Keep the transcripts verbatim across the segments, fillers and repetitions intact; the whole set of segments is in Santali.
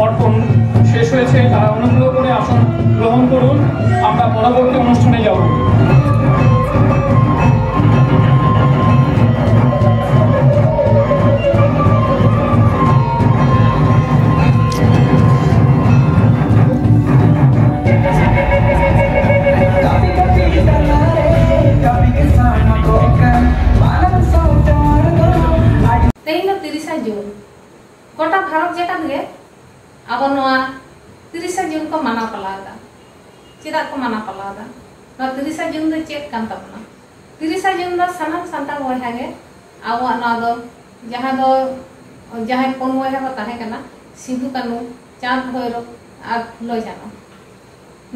অর্পণ শেষ হয়েছে, তারা অনুগ্রহ করে আসন গ্রহণ করুন। আমরা পরবর্তী অনুষ্ঠানে যাব। ᱛᱮᱦᱮᱧ ᱫᱚ ᱛᱤᱨᱤᱥᱟ ᱡᱩᱱ᱾ ᱜᱚᱴᱟ ᱵᱷᱟᱨᱚᱛ ᱡᱟᱠᱟᱛ ᱜᱮ ᱟᱵᱚ ᱱᱚᱣᱟ ᱛᱤᱨᱤᱥᱟ ᱡᱩᱱ ᱠᱚ ᱢᱟᱱᱟᱣ ᱯᱟᱞᱟᱣ ᱮᱫᱟ᱾ ᱪᱮᱫᱟᱜ ᱠᱚ ᱢᱟᱱᱟᱣ ᱯᱟᱞᱟᱣ ᱮᱫᱟ? ᱱᱚᱣᱟ ᱛᱤᱨᱤᱥᱟ ᱡᱩᱱ ᱫᱚ ᱪᱮᱫ ᱠᱟᱱ ᱛᱟᱵᱚᱱᱟ? ᱛᱤᱨᱤᱥᱟ ᱡᱩᱱ ᱫᱚ ᱥᱟᱱᱟᱢ ᱥᱟᱱᱛᱟᱲ ᱵᱚᱭᱦᱟ ᱜᱮ ᱟᱵᱚᱣᱟᱜ ᱱᱚᱣᱟ ᱫᱚ, ᱡᱟᱦᱟᱸ ᱫᱚ ᱡᱟᱦᱟᱸᱭ ᱯᱩᱱ ᱵᱚᱭᱦᱟ ᱠᱚ ᱛᱟᱦᱮᱸ ᱠᱟᱱᱟ, ᱥᱤᱫᱩ ᱠᱟᱹᱱᱩ, ᱪᱟᱸᱫᱽ ᱵᱷᱳᱭᱨᱳᱵ ᱟᱨ ᱯᱷᱩᱞᱳ ᱡᱷᱟᱱᱳ,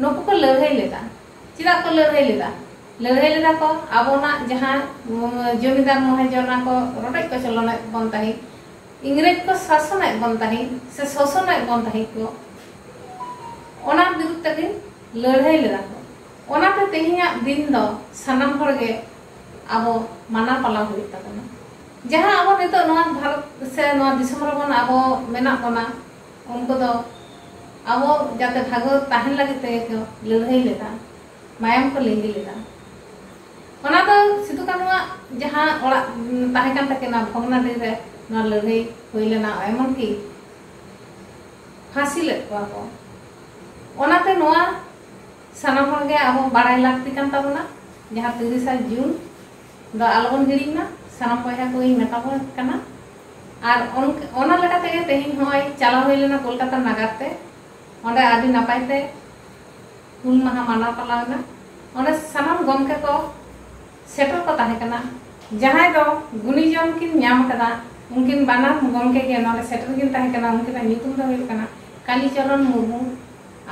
ᱱᱩᱠᱩ ᱠᱚ ᱞᱟᱹᱲᱦᱟᱹᱭ ᱞᱮᱫᱟ᱾ ᱪᱮᱫᱟᱜ ᱠᱚ ᱞᱟᱹᱲᱦᱟᱹᱭ ᱞᱮᱫᱟ? ᱞᱟᱹᱲᱦᱟᱹᱭ ᱞᱮᱫᱟ ᱠᱚ ᱟᱵᱚᱱᱟᱜ ᱡᱟᱦᱟᱸ, ᱩᱢ, ᱡᱚᱢᱤᱫᱟᱨ ᱢᱚᱦᱟᱡᱚᱱᱟ ᱠᱚ ᱨᱚᱰᱚᱡ ᱠᱚᱪᱞᱚᱱᱮᱫ ᱵᱚᱱ ᱛᱟᱦᱮᱸᱫ, ᱤᱝᱨᱮᱡᱽ ᱠᱚ ᱥᱟᱥᱚᱱᱮᱫ ᱵᱚᱱ ᱛᱟᱦᱮᱸᱫ ᱥᱮ ᱥᱳᱥᱚᱱᱮᱫ ᱵᱚᱱ ᱛᱟᱦᱮᱸᱫ ᱠᱚ, ᱚᱱᱟ ᱵᱤᱨᱩᱫᱷ ᱛᱮᱠᱤᱱ ᱞᱟᱹᱲᱦᱟᱹᱭ ᱞᱮᱫᱟ ᱠᱚ᱾ ᱚᱱᱟᱛᱮ ᱛᱮᱦᱮᱧᱟᱜ ᱫᱤᱱ ᱫᱚ ᱥᱟᱱᱟᱢ ᱦᱚᱲ ᱜᱮ ᱟᱵᱚ ᱢᱟᱱᱟᱣ ᱯᱟᱞᱟᱣ ᱦᱩᱭᱩᱜ ᱛᱟᱵᱚᱱᱟ᱾ ᱡᱟᱦᱟᱸ ᱟᱵᱚ ᱱᱤᱛᱚᱜ ᱱᱚᱣᱟ ᱵᱷᱟᱨᱚᱛ ᱥᱮ ᱱᱚᱣᱟ ᱫᱤᱥᱚᱢ ᱨᱮᱵᱚᱱ ᱟᱵᱚ ᱢᱮᱱᱟᱜ ᱵᱚᱱᱟ, ᱩᱱᱠᱩ ᱫᱚ ᱟᱵᱚ ᱡᱟᱛᱮ ᱵᱷᱟᱜᱮ ᱛᱟᱦᱮᱱ ᱞᱟᱹᱜᱤᱫ ᱛᱮᱜᱮ ᱠᱚ ᱞᱟᱹᱲᱦᱟᱹᱭ ᱞᱮᱫᱟ, ᱢᱟᱭᱟᱢ ᱠᱚ ᱞᱤᱸᱜᱤ ᱞᱮᱫᱟ᱾ ᱚᱱᱟ ᱫᱚ ᱥᱤᱫᱩ ᱠᱟᱹᱱᱩᱣᱟᱜ ᱡᱟᱦᱟᱸ ᱚᱲᱟᱜ, ᱩᱢ, ᱛᱟᱦᱮᱸ ᱠᱟᱱ ᱛᱟᱹᱠᱤᱱᱟ ᱵᱷᱚᱜᱽᱱᱟᱰᱤ ᱨᱮ, ᱱᱚᱣᱟ ᱞᱟᱹᱲᱦᱟᱹᱭ ᱦᱩᱭ ᱞᱮᱱᱟ, ᱮᱢᱚᱱ ᱠᱤ ᱯᱷᱟᱸᱥᱤ ᱞᱮᱫ ᱠᱚᱣᱟ ᱠᱚ᱾ ᱚᱱᱟᱛᱮ ᱱᱚᱣᱟ ᱥᱟᱱᱟᱢ ᱦᱚᱲ ᱜᱮ ᱟᱵᱚ ᱵᱟᱲᱟᱭ ᱞᱟᱹᱠᱛᱤ ᱠᱟᱱ ᱛᱟᱵᱚᱱᱟ, ᱡᱟᱦᱟᱸ ᱛᱤᱨᱤᱥᱟ ᱡᱩᱱ ᱫᱚ ᱟᱞᱚᱵᱚᱱ ᱦᱤᱲᱤᱧ ᱢᱟ, ᱥᱟᱱᱟᱢ ᱵᱚᱭᱦᱟ ᱠᱚᱧ ᱢᱮᱛᱟ ᱵᱚᱱ ᱠᱟᱱᱟ᱾ ᱟᱨ ᱚᱱ-, ᱚᱱᱟ ᱞᱮᱠᱟ ᱛᱮᱜᱮ ᱛᱮᱦᱮᱧ ᱦᱚᱸᱜᱼᱚᱭ ᱪᱟᱞᱟᱣ ᱦᱩᱭ ᱞᱮᱱᱟ ᱠᱳᱞᱠᱟᱛᱟ ᱱᱟᱜᱟᱨ ᱛᱮ, ᱚᱸᱰᱮ ᱟᱹᱰᱤ ᱱᱟᱯᱟᱭ ᱛᱮ ᱦᱩᱞ ᱢᱟᱦᱟ ᱢᱟᱱᱟᱣ ᱯᱟᱞᱟᱣ ᱮᱱᱟ᱾ ᱚᱸᱰᱮ ᱥᱟᱱᱟᱢ ᱜᱚᱢᱠᱮ ᱠᱚ ᱥᱮᱴᱮᱨ ᱠᱚ ᱛᱟᱦᱮᱸ ᱠᱟᱱᱟ᱾ ᱡᱟᱦᱟᱸᱭ ᱫᱚ ᱜᱩᱱᱤᱡᱚᱱ ᱠᱤᱱ ᱧᱟᱢ ᱟᱠᱟᱫᱟ, ᱩᱱᱠᱤᱱ ᱵᱟᱱᱟᱨ ᱜᱚᱢᱠᱮ ᱜᱮ ᱱᱚᱰᱮ ᱥᱮᱴᱮᱨ ᱠᱤᱱ ᱛᱟᱦᱮᱸ ᱠᱟᱱᱟ᱾ ᱩᱱᱠᱤᱱᱟᱜ ᱧᱩᱛᱩᱢ ᱫᱚ ᱦᱩᱭᱩᱜ ᱠᱟᱱᱟ ᱠᱟᱞᱤᱪᱚᱨᱚᱱ ᱢᱩᱨᱢᱩ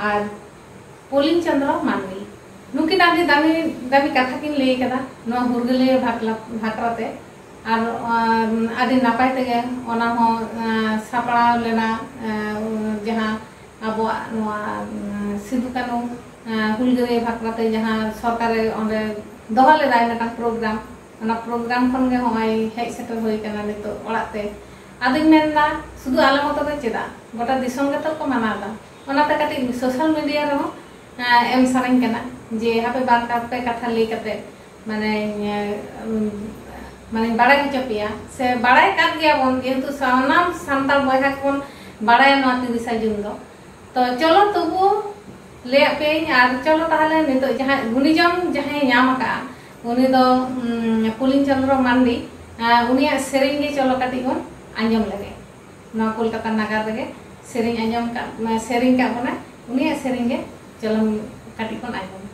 ᱟᱨ ᱯᱚᱞᱤᱱ ᱪᱚᱸᱫᱽᱨᱚ ᱢᱟᱱᱢᱤ᱾ ᱱᱩᱠᱤᱱ ᱟᱹᱰᱤ ᱫᱟᱹᱢᱤ ᱫᱟᱹᱢᱤ ᱠᱟᱛᱷᱟ ᱠᱤᱱ ᱞᱟᱹᱭ ᱠᱟᱫᱟ ᱱᱚᱣᱟ ᱦᱩᱞᱜᱟᱹᱨᱭᱟᱹ ᱵᱷᱟᱠᱞᱟ-, ᱵᱷᱟᱠᱨᱟ ᱛᱮ᱾ ᱟᱨ, ᱟᱨ ᱟᱹᱰᱤ ᱱᱟᱯᱟᱭ ᱛᱮᱜᱮ ᱚᱱᱟ ᱦᱚᱸ, ᱟᱸ, ᱥᱟᱯᱲᱟᱣ ᱞᱮᱱᱟ, ᱟᱸ, ᱡᱟᱦᱟᱸ ᱟᱵᱚᱣᱟᱜ ᱱᱚᱣᱟ, ᱩᱸ, ᱥᱤᱫᱩ ᱠᱟᱹᱱᱩ, ᱟᱸ, ᱦᱩᱞᱜᱟᱹᱨᱭᱟᱹ ᱵᱷᱟᱠᱨᱟ ᱛᱮ ᱡᱟᱦᱟᱸ ᱥᱚᱨᱠᱟᱨᱮ ᱚᱸᱰᱮ ᱫᱚᱦᱚ ᱞᱮᱫᱟᱭ ᱢᱤᱫᱴᱟᱝ ᱯᱨᱳᱜᱨᱟᱢ, ᱚᱱᱟ ᱯᱨᱳᱜᱨᱟᱢ ᱠᱷᱚᱱ ᱜᱮ ᱦᱚᱸᱜᱼᱚᱭ ᱦᱮᱡ ᱥᱮᱴᱮᱨ ᱦᱩᱭ ᱠᱟᱱᱟ ᱱᱤᱛᱚᱜ ᱚᱲᱟᱜ ᱛᱮ᱾ ᱟᱫᱚᱧ ᱢᱮᱱᱫᱟ, ᱥᱩᱫᱷᱩ ᱟᱞᱮ ᱢᱚᱛᱚ ᱫᱚ ᱪᱮᱫᱟᱜ, ᱜᱚᱴᱟ ᱫᱤᱥᱚᱢ ᱜᱮᱛᱚ ᱠᱚ ᱢᱟᱱᱟᱣ ᱮᱫᱟ᱾ ᱚᱱᱟᱛᱮ ᱠᱟᱹᱴᱤᱡ social media ᱨᱮᱦᱚᱸ, ᱮᱸ, ᱮᱢ ᱥᱟᱱᱟᱧ ᱠᱟᱱᱟ ᱡᱮ ᱦᱟᱯᱮ ᱵᱟᱨ ᱠᱟᱛᱷᱟ ᱠᱟᱛᱷᱟ ᱞᱟᱹᱭ ᱠᱟᱛᱮ, ᱢᱟᱱᱮᱧ, ᱮᱸ, ᱢᱟᱱᱮᱧ ᱵᱟᱲᱟᱭ ᱦᱚᱪᱚ ᱯᱮᱭᱟ, ᱥᱮ ᱵᱟᱲᱟᱭ ᱠᱟᱫ ᱜᱮᱭᱟ ᱵᱚᱱ, ᱡᱮᱦᱮᱛᱩ ᱥᱟᱱᱟᱢ ᱥᱟᱱᱛᱟᱲ ᱵᱚᱭᱦᱟ ᱠᱚᱵᱚᱱ ᱵᱟᱲᱟᱭᱟ ᱱᱚᱣᱟ ᱛᱤᱨᱤᱥᱟ ᱡᱩᱱ ᱫᱚ᱾ ᱛᱚ ᱪᱚᱞᱚ ᱛᱚᱵᱩ ᱞᱟᱹᱭᱟᱫ ᱯᱮᱭᱟᱹᱧ, ᱟᱨ ᱪᱚᱞᱚ ᱛᱟᱦᱚᱞᱮ ᱱᱤᱛᱚᱜ ᱡᱟᱦᱟᱸᱭ ᱜᱩᱱᱤᱡᱚᱱ ᱡᱟᱦᱟᱸᱭ ᱧᱟᱢ ᱟᱠᱟᱫᱼᱟ, ᱩᱱᱤ ᱫᱚ, ᱩᱢ, ᱯᱩᱞᱤᱱ ᱪᱚᱸᱫᱽᱨᱚ ᱢᱟᱱᱰᱤ, ᱟᱸ, ᱩᱱᱤᱭᱟᱜ ᱥᱮᱨᱮᱧ ᱜᱮ ᱪᱚᱞᱚ ᱠᱟᱹᱴᱤᱡ ᱵᱚᱱ ᱟᱸᱡᱚᱢ ᱞᱮᱜᱮ᱾ ᱱᱚᱣᱟ ᱠᱳᱞᱠᱟᱛᱟ ᱱᱟᱜᱟᱨ ᱨᱮᱜᱮ ᱥᱮᱨᱮᱧ ᱟᱸᱡᱚᱢ ᱠᱟᱜ, ᱥᱮᱨᱮᱧ ᱠᱟᱜ ᱵᱚᱱᱟᱭ, ᱩᱱᱤᱭᱟᱜ ᱥᱮᱨᱮᱧ ᱜᱮ ᱪᱚᱞᱚ ᱠᱟᱹᱴᱤᱡ ᱵᱚᱱ ᱟᱸᱡᱚᱢᱟ᱾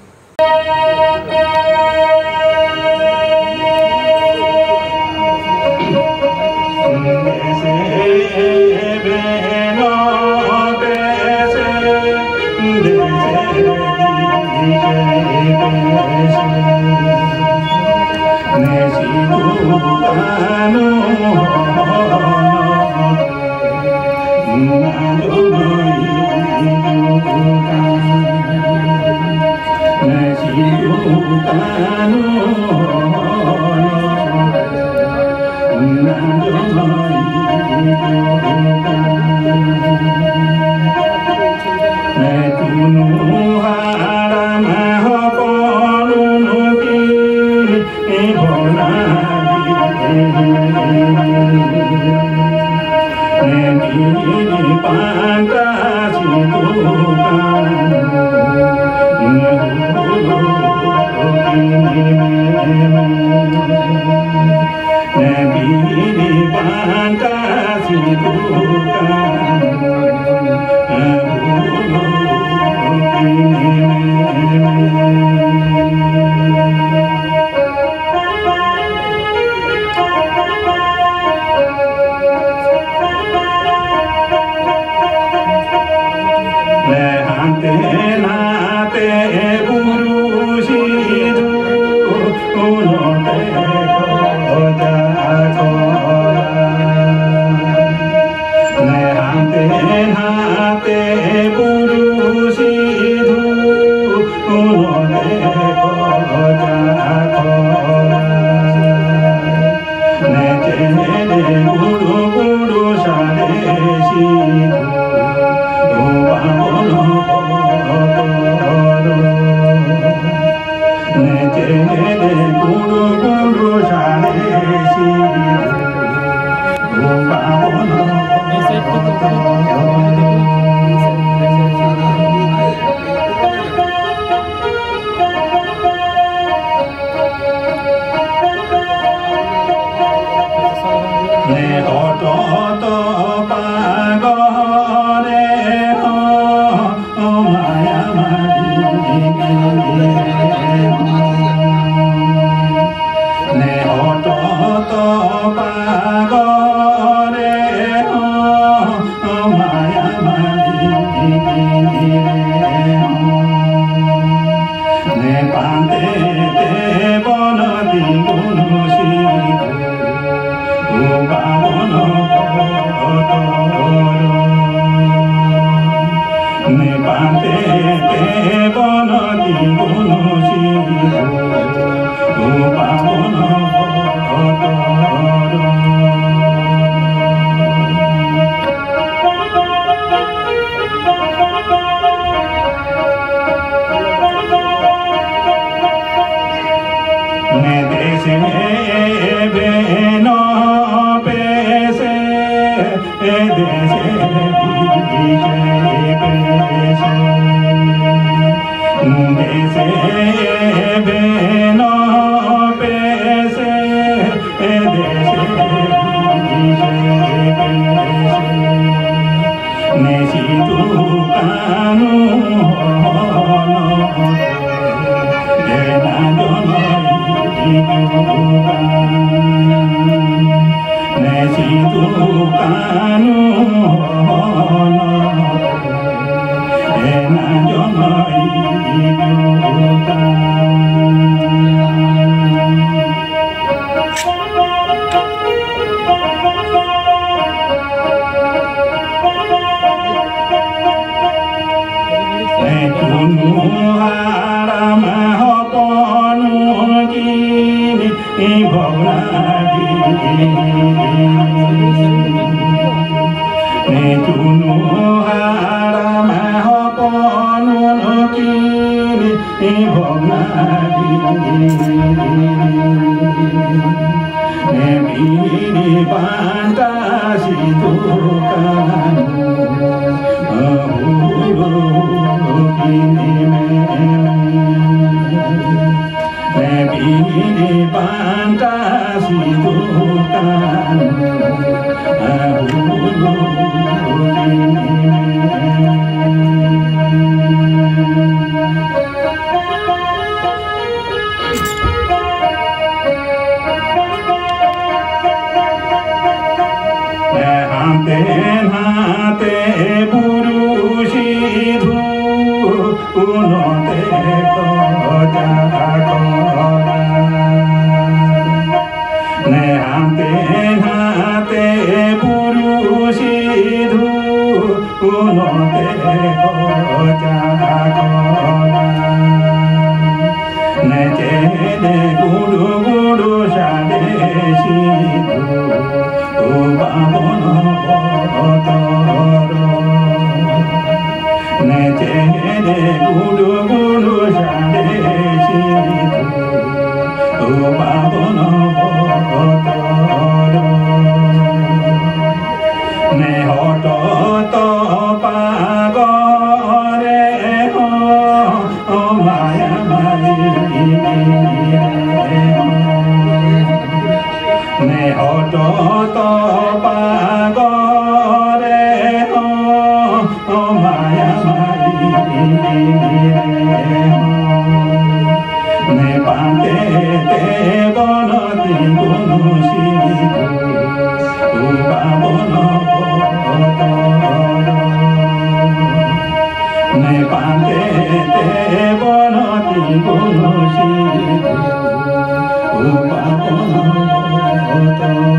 ᱱᱮ ᱯᱟᱱᱛᱮ ᱛᱮ ᱵᱚᱱ ᱛᱤᱸᱜᱩᱱ ᱥᱤᱫᱩ, ᱵᱟᱵᱚᱱ ᱵᱚᱛᱚᱨᱚᱜ᱾ ᱱᱮ ᱯᱟᱱᱛᱮ ᱛᱮ ᱵᱚᱱ ᱛᱤᱸᱜᱩᱱ ᱥᱤᱫᱩ, ᱵᱟᱵᱚᱱ ᱵᱚᱛᱚᱨᱚᱜ᱾ ᱱᱮ ᱥᱤᱫᱩ ᱠᱟᱹᱱᱦᱩ ᱦᱚᱱᱚ ᱮᱱᱟ ᱡᱚᱱᱚᱭ ᱦᱤᱡᱩᱜ ᱠᱟᱱ᱾ ᱱᱮ ᱥᱤᱫᱩ ᱠᱟᱹᱱᱦᱩ ᱦᱚᱱᱚ ᱮᱱᱟ ᱡᱚᱱᱚᱭ ᱦᱤᱡᱩᱜ ᱠᱟᱱ᱾ ᱪᱩᱱᱩ ᱦᱟᱲᱟᱢ ᱦᱚᱯᱚᱱ ᱩᱱᱠᱤᱱ ᱵᱷᱚᱜᱽᱱᱟᱰᱤ᱾ ᱪᱩᱱᱩ ᱦᱟᱲᱟᱢ ᱦᱚᱯᱚᱱ ᱩᱱᱠᱤᱱ ᱵᱤᱱᱤᱰ ᱵᱟᱱᱴᱟ ᱥᱤᱫᱩ ᱠᱟᱹᱱᱦᱩ ᱦᱩᱞᱩᱠᱤᱱ ᱢᱮ᱾ ᱵᱤᱱᱤᱰ ᱵᱟᱱᱴᱟ ᱥᱤᱫᱩ ᱠᱟᱹᱱᱦᱩ ᱦᱩᱞᱩᱠᱤᱱ ᱢᱮ᱾ ᱱᱚᱛᱮ ᱠᱚ ᱪᱟᱞᱟᱜ ᱠᱟᱱᱟ᱾ ᱱᱮ ᱪᱮᱫ ᱜᱩᱰᱩ ᱜᱩᱰᱩ ᱥᱟᱰᱮ ᱥᱤᱫᱷᱩ ᱵᱟᱵᱚᱱ ᱵᱚᱛᱚᱨᱚᱜ᱾ ᱱᱮ ᱪᱮᱫ ᱜᱩᱰᱩ ᱜᱩᱰᱩ ᱥᱟᱰᱮ ᱥᱤᱫᱷᱩ ᱵᱟᱵᱚᱱ ᱵᱚᱛᱚᱨᱚᱜ᱾ ᱱᱮ ᱦᱚᱴᱚᱜ ᱛᱚᱯᱟ ᱜᱚᱨᱮ ᱦᱚᱸ ᱢᱟᱭᱟ ᱢᱟᱹᱨᱤ ᱨᱮᱦᱚᱸ᱾ ᱱᱮ ᱦᱚᱴᱚᱜ ᱛᱚᱯᱟ ᱜᱚᱨᱮ ᱦᱚᱸ ᱢᱟᱭᱟ ᱢᱟᱹᱨᱤ ᱨᱮᱦᱚᱸ᱾ ᱱᱮ ᱯᱟᱱᱛᱮ ᱛᱮ ᱵᱚᱱ ᱛᱤᱸᱜᱩᱱ ᱥᱤᱫᱷᱩ ᱵᱟᱵᱚᱱ ᱵᱚᱛᱚᱨᱚᱜ᱾ ᱱᱮ ᱯᱟᱱᱛᱮ ᱛᱮ ᱵᱚᱱ ᱛᱤᱸᱜᱩᱱ ᱥᱤᱫᱷᱩ ᱵᱟᱵᱚᱱ ᱵᱚᱛᱚᱨᱚᱜ᱾